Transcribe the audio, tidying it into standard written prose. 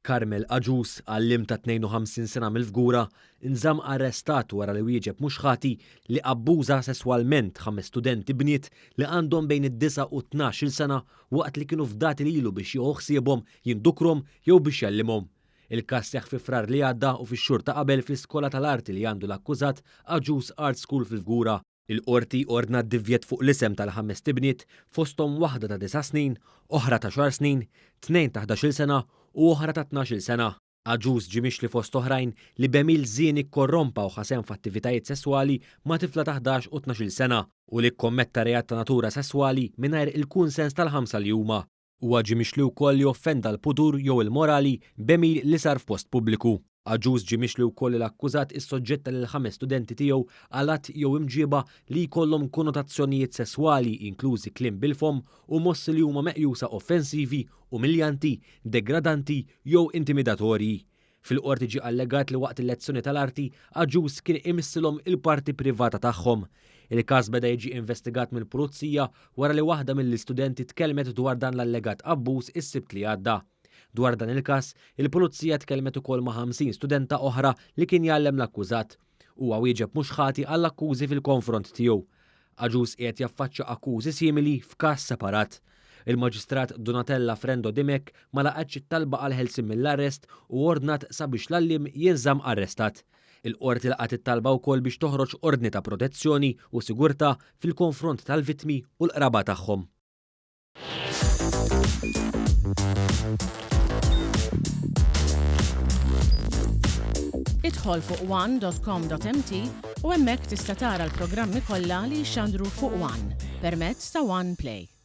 Carmel Agius, għalliem ta' 52 sena mill-Fgura, inżamm arrestat wara li wieġeb mhux ħati li abbuża sesswalment ħames studenti bniet li għandhom bejn id-disa' u t-tnax-il sena waqt li kienu fdati lilu biex jieħu ħsiebhom, jindukrhom jew biex jgħallimhom. Il-każ seħħ fi Frar li għadda u fix-xhur ta' qabel fl-iskola tal-arti li għandu l-akkużat Agius Art School fil-Fgura. Il-Qorti ordnat divjett fuq l-isem tal-ħamest ibniet, fosthom waħda ta' disa' snin, oħra ta' xahar snin, tnejn ta' ħdax-il sena u oħra ta' tnax-il sena. Agius ġie mixli fost oħrajn li b'għemil żieni kkorrompa u ħa sehem f'attivitajiet sesswali ma' tifla ta' ħdax u tnax-il sena u li kkommetta reat ta' natura sesswali mingħajr il-kunsens tal-ħamsa li huma. Huwa ġie mixli wkoll li offenda l-pudur jew il-morali b'għemil li sar f'post pubbliku. Agius ġie mixli wkoll li l-akkużat issoġġetta lill-ħames studenti tiegħu għal att jew imġieba li jkollhom konotazzjonijiet sesswali inklużi kliem bil-fomm u mossi li huma meqjusa offensivi, umiljanti, degradanti jew intimidatorji. Fil-Qorti ġie allegat li waqt il-lezzjoni tal-arti, Agius kien imissilhom il-parti privata tagħhom. Il-każ beda jiġi investigat mill-Pulizija wara li waħda mill-istudenti tkellmet dwar dan l-allegat abbuż is-Sibt li għadda. Dwar dan il-każ, il-Pulizija tkellmet ukoll ma' 50 studenta oħra li kien jgħallem l-akkużat. Huwa wieġeb mhux ħati għall-akkużi fil-konfront tiegħu. Agius qiegħed jaffaċċja akkużi simili f'każ separat. Il-Maġistrat Donatella Frendo Dimech ma laqgħetx it-talba għall-ħelsien mill-arrest u ordnat sabiex l-għalliem jinżamm arrestat. Il-Qorti laqgħet it-talba wkoll biex toħroġ ordni ta' protezzjoni u sigurtà fil-konfront tal-vittmi u l-qraba tagħhom. Idħol fuq one.com.mt u hemmhekk tista' tara l-programmi kollha li jixxandru fuq One permezz ta' One Play.